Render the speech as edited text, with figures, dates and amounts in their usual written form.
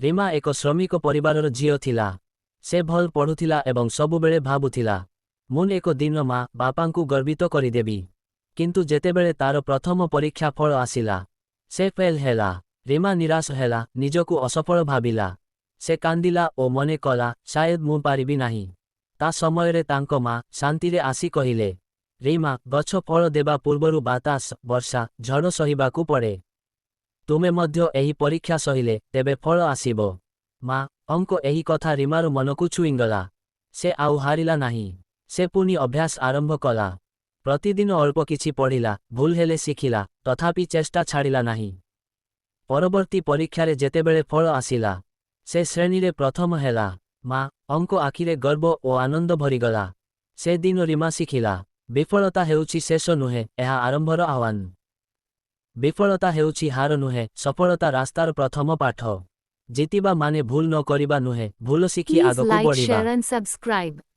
ରିମା ଏକ ଶ୍ରମିକ ପରିବାରର ଝିଅ ଥିଲା। ସେ ଭଲ ପଢୁଥିଲା ଏବଂ ସବୁବେଳେ ଭାବୁଥିଲା, ମୁଁ ଏକ ଦିନ ମା ବାପାଙ୍କୁ ଗର୍ବିତ କରିଦେବି। କିନ୍ତୁ ଯେତେବେଳେ ତାର ପ୍ରଥମ ପରୀକ୍ଷା ଫଳ ଆସିଲା, ସେ ଫେଲ୍ ହେଲା। ରିମା ନିରାଶ ହେଲା, ନିଜକୁ ଅସଫଳ ଭାବିଲା। ସେ କାନ୍ଦିଲା ଓ ମନେ କଲା, शायद ମୁଁ ପାରିବି ନାହିଁ। ତା ସମୟରେ ତାଙ୍କ ମା ଶାନ୍ତିରେ ଆସି କହିଲେ, ରିମା, ଗଛ ଫଳ ଦେବା ପୂର୍ବରୁ ବାତାସ, ବର୍ଷା, ଝଡ଼ ସହିବାକୁ ପଡ଼େ। ତୁମେ ମଧ୍ୟ ଏହି ପରୀକ୍ଷା ସହିଲେ ତେବେ ଫଳ ଆସିବ। ମା ଙ୍କ ଏହି କଥା ରିମାର ମନକୁ ଛୁଇଁଗଲା। ସେ ଆଉ ହାରିଲା ନାହିଁ। ସେ ପୁଣି ଅଭ୍ୟାସ ଆରମ୍ଭ କଲା। ପ୍ରତିଦିନ ଅଳ୍ପ କିଛି ପଢ଼ିଲା, ଭୁଲ ହେଲେ ଶିଖିଲା, ତଥାପି ଚେଷ୍ଟା ଛାଡ଼ିଲା ନାହିଁ। ପରବର୍ତ୍ତୀ ପରୀକ୍ଷାରେ ଯେତେବେଳେ ଫଳ ଆସିଲା, ସେ ଶ୍ରେଣୀରେ ପ୍ରଥମ ହେଲା। ମା ଙ୍କ ଆଖିରେ ଗର୍ବ ଓ ଆନନ୍ଦ ଭରିଗଲା। ସେ ଦିନ ରିମା ଶିଖିଲା, ବିଫଳତା ହେଉଛି ଶେଷ ନୁହେଁ, ଏହା ଆରମ୍ଭର ଆହ୍ୱାନ। ବିଫଳତା ହେଉଛି ହାର ନୁହେଁ, ସଫଳତା ରାସ୍ତାର ପ୍ରଥମ ପାଠ। ଜିତିବା ମାନେ ଭୁଲ ନ କରିବା ନୁହେଁ, ଭୁଲ ଶିଖି Please ଆଗକୁ like, ବଢ଼ିବା। Share and subscribe.